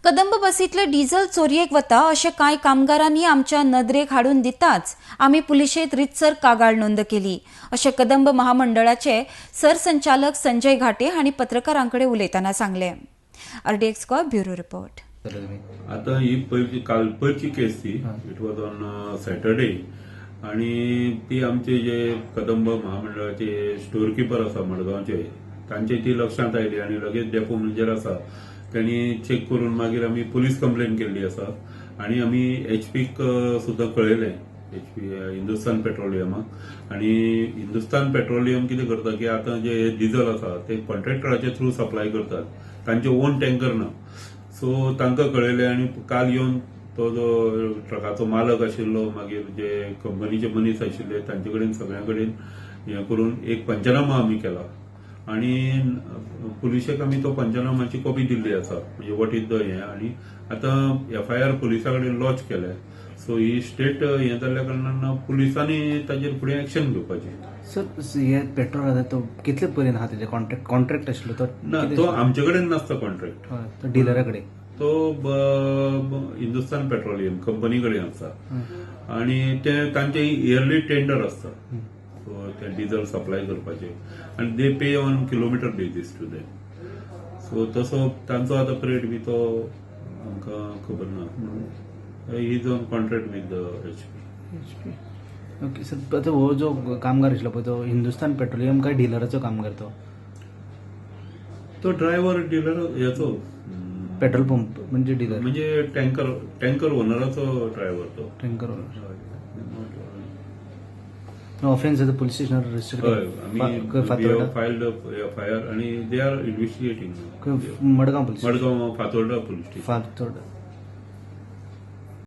Kadamba बसींतले diesel चोरयेक वता अशें कांय कामगारांनी आमच्या नदरेक हाडून दिताच आमी पुलिशेंत रितसर कागाळ नोंद केली, अशें कदंब महामंडळाचे सरसंचालक संजय घाटे हांणी पत्रकारां कडेन उलयतना सांगलें. RDX Goa, bureau report. आता ही पयली, काल पयची केस ती. It was on Saturday आणि ती आमचे जे कदंब महामंडळाचे स्टोर किपर आसा मडगांवचे, तांचे ती लक्षांत आयली आणि लगेच डेपो मॅनेजर आसा, त्यांनी चेक करून मागीर आमी पुलीस कंप्लेन केल्ली आसा आणि आमी एचपीक सुद्दां कळयलें, एचपी हिंदुस्तान पेट्रोलियमाक. आणि हिंदुस्तान पेट्रोलियम कितें करता की आतां जे डिझल आसा ते कॉन्ट्रॅक्टराचे थ्रू सप्लाय करतात, तांचे ओन टँकर ना. सो तांकां कळयलें आनी काल येवन तो जो ट्रकाचो मालक आशिल्लो, मागीर जे कंपनीचे मनीस आशिल्ले, तांचे कडेन सगळ्यां कडेन हें करून एक पंचनामा आमी केला आणि पुलिशेक आमी तो पंचनामाची कॉपी दिल्ली आसा, म्हणजे what is the हें. आनी आतां एफआयआर पुलिसा कडेन लॉज केल्या. सो ही स्टेट हें जाल्ल्या कारणान पुलिसांनी ताजेर फुडें एक्शन घेवपाचें. सर, हे पेट्रोल आसा तो कितले पर्यंत आहा तेजे कॉन्ट्रॅक्ट? कॉन्ट्रॅक्ट आशिल्लो तो? ना, तो आमचे कडेन नासता कॉन्ट्रॅक्ट. हय, तो डिलरा कडेन. तो हिंदुस्तान पेट्रोलियम कंपनी कडेन आसा आणि ते तांचे इयरली टेंडर आसता. सो ते डिझल सप्लाय करपाचे आणि they pay on kilometre basis to them. So तसो तांचो आतां पिरियड बी तो आमकां खबर ना. He is on contract with the HP. Okay sir, आतां हो जो कामगार आशिल्लो पळय, तो हिंदुस्तान पेट्रोलियम काय डिलराचो कामगार तो? तो ड्रायव्हर डिलर हेचो. पेट्रोल पंप म्हणजे डिलर? म्हणजे टँकर, टँकर ओनराचो ड्रायव्हर तो. टँकर. ऑफेन्स आतां पुलीस स्टेशनार रजिस्टर? हय, आमी फातोर्डा? फायल्ड एफआयआर आणि they are investigating. Madgaon police? Madgaon, Fatorda police station. Fatorda.